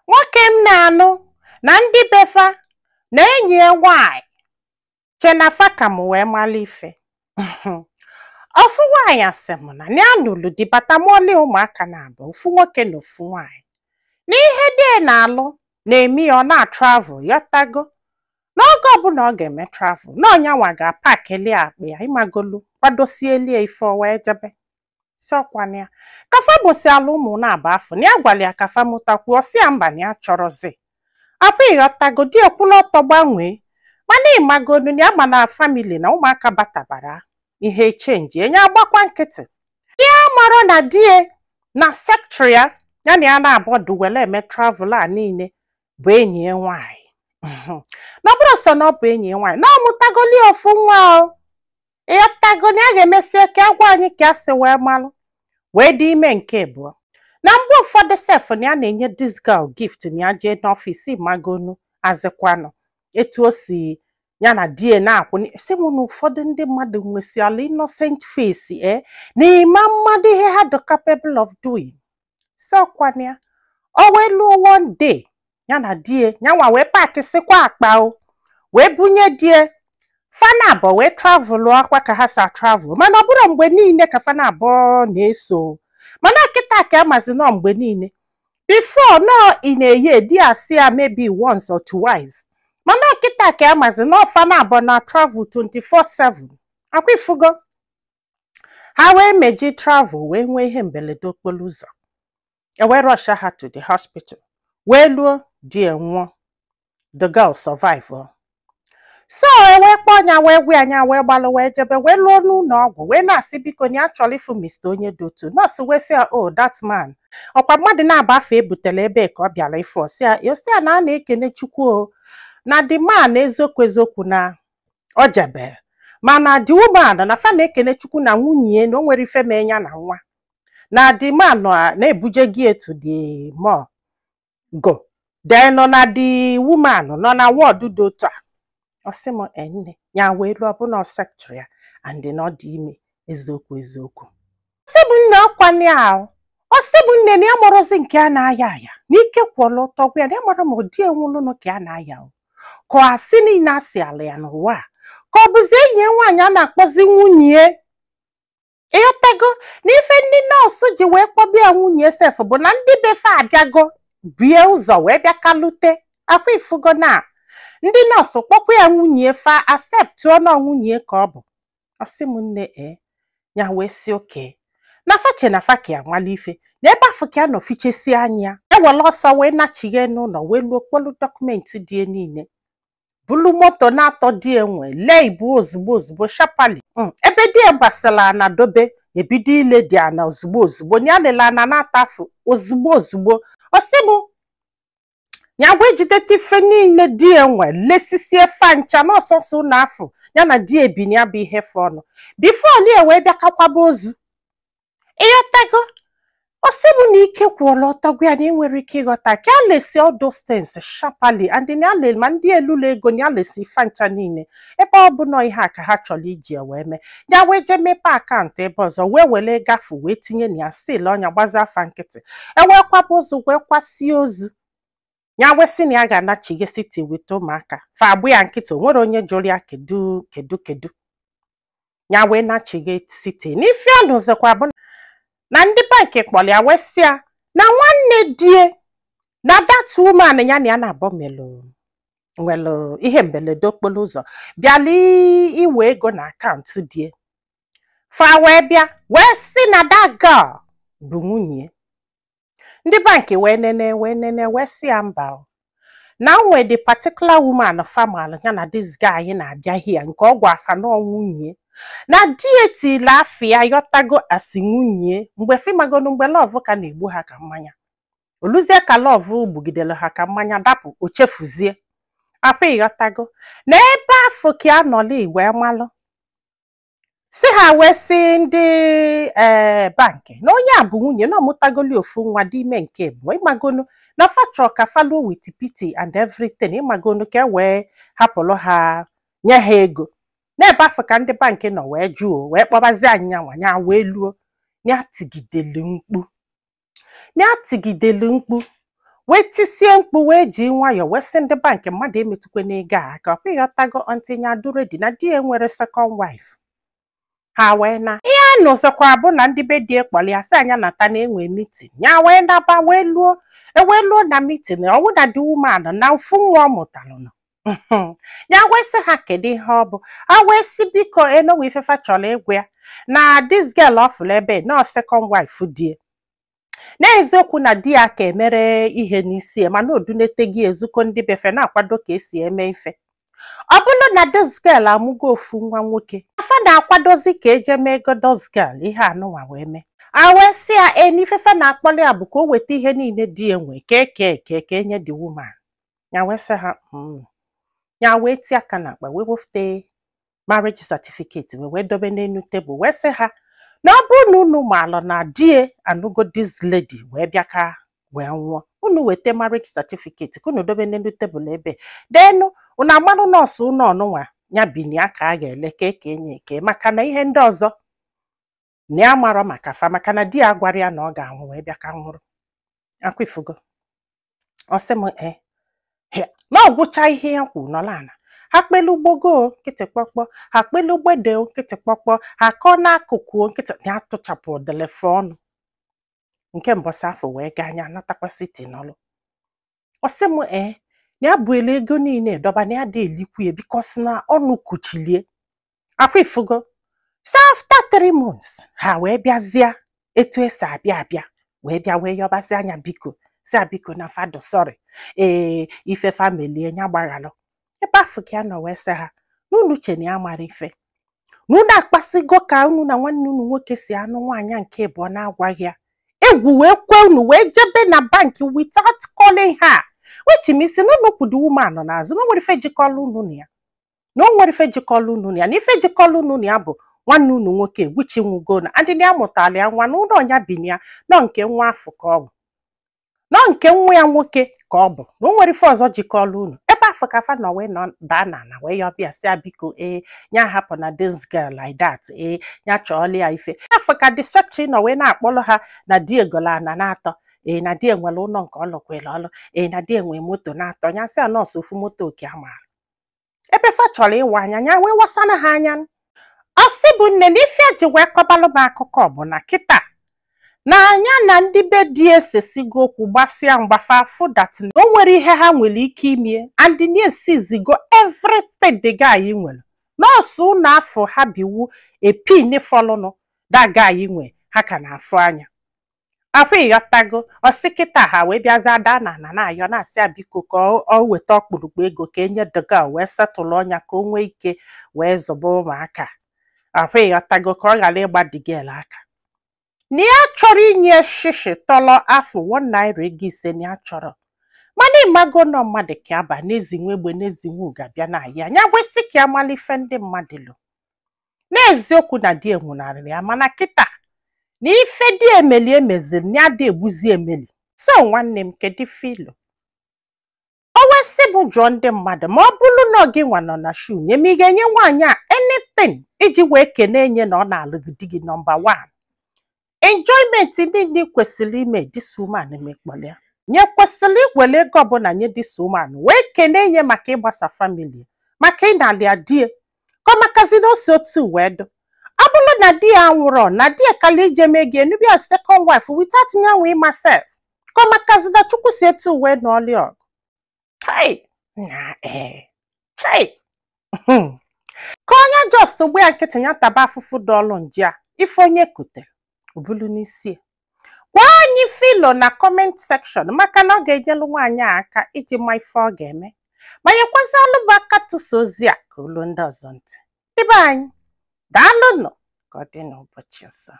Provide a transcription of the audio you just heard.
Nwoke m na-anụ na ndị befa na enyi ya nwaanyị che na fa ka m wee mara ife. Ofu nwaanyị asị m na ya nụlụ di bata mụọla ụmụaka na abụọ, ofu nwoke na ofu nwaanyị. N'ihe di na-alụ na-eme ya ọ na-travel yọtago. N'oge ọbụla ọ ga-eme travel, na ọnyanwa ga-apakili akpa ya, ịmagolu, kwadosielie ife o wee jebe. Si ọkwana ya kafa bụsị ala ụmụ na-aba afọ na ya gwara ya kafa mụtakwuo, ọsị ya mba, na ya chọrọzi afọ. Ịghọtago, di ekwula ọtọ gbanwee, mana ịmagolu na ya ma na family na ụmụaka batabara ihe change, enye agbakwa nkịtị. Ya mara na die na secretary ya, ya na ya na-abọdụ were eme travel a niile bụ enyi ya nwaanyị. Na ọ bụrụ sọ na ọ bụ enyi ya nwaanyị, na ọ mụtagoli ofu nwa o. Ịghọtago, na ya ga-emesi ka agwa anyị ka a sị wee malụ wee dị ime nke abụọ. Na mgbe ụfọdụ sef, na ya na-enye this girl gift ma ya jee n'ọfịs, magonu azịkwanụ etu o si ya na die na-akwụ. Sị m na ụfọdụ ndị mmadụ nwesịala innocent face e na ịma mmadụ ihe ha dị capable of doing. Si ọkwana ya o wee luo one day, ya na die nyanwa wee pakịsịkwa akpa o wee bunye die fana abụọ wee travel akwa ka ha sa travel. Mana ọ bụrụ mgbe niile ka fana abụọ na-eso, mana kịta ka amazi nọ mgbe niile. Before nọ ị na-eyi di asị ya maybe once or twice, mana kịta ka amazi nọ fana abụọ na travel 24/7. Akwa ifugo ha wee meji travel wee nwee ihe mberede okporo ụzọ, e wee rush ha to the hospital, wee luo di nwụọ, the girl survive o. So e wee kpọọ ya wee gwa ya, wee gbalụ wee jebe wee lụọ n'ụlọ ọgwụ, wee na-asị biko na ya chọrọ ịfụ Mr. onye dị otu. Nọọsụ wee sị ya, "Oh, that man, ọkwa mmadụ na-aba afọ ebutere ebe ka ọ bịara ịfụ." Ọsị ya, ọsị ya na a na-ekene Chukwu o, na the man, eziokwu eziokwu, na ọ jebe, mana the woman na fa na-ekene Chukwu na nwunye na o nwere ife mee ya na nwa, na the man na-ebuje gị to the morgue, then nọ na the woman nọ na ward dị otu a. Ọ sị m nne ya wee lụọ ọbụna secretary ya and na ọ dị ime. Eziokwu eziokwu, sị bụ nne, ọkwana ya ahụ. Ọ sị bụ nne na ya mụrụzi nke a na-aya aya n'ike kwọrọ ọtọ gwa ya na ya mara ma ụdị enwulụnụ ka a na-aya o, ka ọ asị niile asị ala ya n'ụwa a, ka ọ bụzi enyi ya nwaanyị a na-akpọzi nwunye. Ịghọtago, na ife ndị nọọsụ ji wee kpọbịa nwunye sef bụ na ndị befe abịago bie ụzọ wee bịa kalute. Akwa ifugo na ndị nọọsụ kpọkwa ya nwunye, fa accept ọnụ nwunye ka ọ bụ. Ọsị m nne e ya wee si oke na fache na fa ka ya nwale ife na ebe afọ ka ya nọ fichesie anya, ewere ọsọ wee nachighe n'ụlọ, wee luo kpolu document dị niile, bulu moto na-atọ di enwe lee ibu ozugbo ozugbo, sharply. Ebe di gbasara na dobe ebido ile dị ana ozugbo ozugbo, ya lele ana na-atafu ozugbo ozugbo. Ọ sị m ya wee jideta ife niile di enwe lesisie fa ncha na ọsọsọ ụlọ afọ ya na di ebini ya bụ ihe fọ ọnụ before lie wee bịa kakwaba ozu. Ịghọtago, ọ sị bụ na ike kwụọla ọtọ gwa ya na enwere ike ịghọta ka a lesi all those things sharply, and na ya ma ndị elula ego na ya lesi fa ncha niile ebe ọ bụ nọ ihe a ka ha chọrọ iji ya wee mee. Ya wee jee mepee akaụntụ ebe ọzọ wee were gafu wee tinye na ya sil ọnya gbazi afa nkịtị, ewee kwaba ozu wee kwasie ozu. Ya wee sị na ya ga-anachighe city weta ụmụaka fa agbụ ya nkịtị, o nwere onye jụrụ ya kedu kedu kedu. Ya wee nachighe city n'ife anụzikwa bụ na ndị bankị kpọrọ ya wee sị ya na nwanne die na that woman ya na ya na-abọ melụ nwere ihe mberede okporo ụzọ bịala iwe ego na akaụntụ die fa, wee bịa wee sị na that girl bụ nwunye. Ndị bankị wee nene wee nene wee sị ya mba o, na nwe the particular woman famal ya na this guy na-abịa hia nke ọ gwa afa na nwunye na di etila afọ ya yọtago asị nwunye mgbe fimagonu mgbe love ka na-egbu ha ka mmanya oluzie ka love gbugidere ha ka mmanya dapụ o chefuzie afọ. Ịghọtago, na ebe afọ ka a nọli wee malụ si ha wee sị ndị bankị na onye a bụ nwunye na ọmụtagoli ofu nwa dị ime nke abụọ. Ịmagonu na fa chọọ ka follow with pity and everything, ịmagonu, ka e wee hapụrụ ha nye ha ego. N'ebe afọ ka ndị bankị nọ wee jụọ wee kpọbazie anyị nwa ya wee luo ya tigidelu mkpu, ya tigidelu mkpu. Wee tisie mkpu, wee ji nwayọọ wee sị ndị bank mmadụ emetụkwe n'ego a aka. Ọkwa ịghọtago? Until ya dụ ready na di ya nwere second wife. Ha wee na ihe a nụzikwa bụ na ndị be di ekpọrọ ya, sị anya nata na enwe meeting. Ya wee naba, wee luo, ewee luo na meeting, ọwụ na the woman na ofu nwa ọ mụtalụ nọ ya. Wee sị ha kedu ihe ọ bụ. Ha wee sị biko, enonwe ifefa chọrọ ịgwa ya na this girl ọ fụrụ ebe nọ second wife die. N'eziokwu na di ya ka emere ihe n'isi ya, mana odunete gị ezukọ ndị befe na-akwado ka esi eme ife. Ọ bụrụ na this girl amụgo ofu nwa nwoke, afa na-akwadozi ka eje mee ego this girl ihe anụnwa wee mee. A wee sị ya e n'ifefe na-akpọrọ ya bụ ka o weta ihe niile di ya nwe ka eke eke ka enye the woman. Ya wee sị ha Ya wee tie aka n'akpa, wee wefute marriage certificate, wee dobe n'elu tebụl, wee sị ha na ọ bụrụ na unu maala na die anụgo this lady wee bịa ka wee nwụọ, unu weta marriage certificate ka unu dobe n'elu tebụl ebe denu. Unu amanụ nọọsụ unu ọnụnwa ya bini ya ka a ga-ele ka eke enye eke, maka na ihe ndị ọzọ na ya marọ maka fa, maka na di ya gwara ya na ọ ga-anwụ wee bịa ka nwụrụ. Akwa ifugo? Ọ sị m ee, na ọ gwụcha ihe ya kwuru nọla ala. Ha kpelu gbogo nkịtị kpọkpọ, ha kpelu gbede nkịtị kpọkpọ, ha kọọ n'akụkụ nkịtị. Ya tụchapụ delefe ọnụ nke mbọsị afọ wee gaa anya natakwa siti n'ọlụ. Ọ sị m ee, na ya bụ elu ego niile dọba na ya dị elikwu ya because na ọnụ kuchilie. Akwa ifugo? So after 3 months, ha wee bịazie etu esi abịa abịa, wee bịa wee yọbazi anya biko, si a biko na fado sorry, ee, ife family nya gbaghalụ. Ebe afọ ka ya nọ wee sị ha na unu che na ya mara ife na unu akpasigo ka unu na nwanne unu nwoke si anụ nwaanyị nke ịbụọ na-agwaghị ya. Egwu wee kwe unu wee jebe na bank without calling her, which means na unu kwudo woman nọ n'azụ, na o nwere ife jikọrọ unu na ya, na o nwere ife jikọrọ unu na ya, na ife jikọrọ unu na ya bụ nwanne unu nwoke which nwugo na andị na ya mụtara ya nwa na ụlọ ọnya bi na ya nọ nke nwa afọ ka ọ bụ nọ nke nwa ya nwoke ka ọ bụ, na o nwere ife ọzọ jikọrọ unu. Ebe afọ ka fa nọ wee nọ daa na ana wee yọbịa, sị ya biko, ee, ya hapụ na this girl like that, ee, ya chọọla ya ife. Afọ ka the secretary nọ wee na-akpọrọ ha na di egola ana na-atọ, ee, na di enwere ụlọ nke ọ lụkwere ọlụ, ee, na di enwe moto na-atọ. Ya sị ya nọọsụ ofu moto oke amaara ebe fa chọrọ ịwa anya ya wee wasana ha anya. Ọ sị bụ nne na ife eji wee kọbalụ m akụkọ bụ na kịta na anya na ndị be di esesigo okwu gbasịa mgbafa afụ that na o nwere ihe ha nwere ike imie and na-esizigo everything the guy nwere. Nọọsụ ụlọ afọ ha biwu epin fọlụnụ that guy nwe ha ka na-afụ anya. Akwa ịghọtago? Ọsị kịta ha wee bịaza daa na ana na-ayọ, na-asị ya biko ka ọ weta ọkpụrụkpụ ego ka enye the girl wee setụlụ ọnya, ka o nwee ike wee zụba ụmụaka. Akwa ịghọtago? Ka ọ ghara ịgba the girl aka, na ya chọrọ inye shishi tọlọ afọ ₦1 ego 5 na ya chọrọ. Mana ịmago nọ mmadụ ka aba n'ezinwe egbe n'ezinwe ga-abịa na ya anya gwesị ka ya mala ife ndị mmadụ lụ. N'eziokwu na di enwunarịrị ya, mana kịta na ife di emeli emeziri na ya dị egbuzi emeli. So nwanne m, kedu ife ilo o wee sị bụ jụọ ndị mmadụ, ma ọ bụrụ na ọ gị nwa nọ na shoe nye ma ị ga-enye nwaanyị a anything iji wee kene enye na ọ na-alụ di gị? Number one, enjoyment niile kwesịrị ime this woman mekpọrọ ya nye, kwesịrị iwere ego ọbụla nye this woman wee kene nye maka ịgbasa family, maka ịnali ya die, ka ọ makazi na o si otu wee dụ. Ọ bụrụ na di ya nwụrụ, na di ya kala ije mee gị enubia second wife without nyanwa ịma sef, ka ọ makazi na Chukwu si etu wee nọọli ọgụ. Chai na ee, chai, ka onye just gba ya nkịtị, ya taba afụfụ dọọlụ nje a ife onye kutere obulu n'isi ya. Gwa anyị filo na comment section, maka na ọ ga-enyelu nwaanyị a aka iji ma ife ọ ga-eme, ma nyekwazịalụ bụ aka tụsa ozi a ka olu ndị ọzọ ntị. Ndị be anyị, daalụnụ. Ka ọ dị n'ụbọchị ọzọ.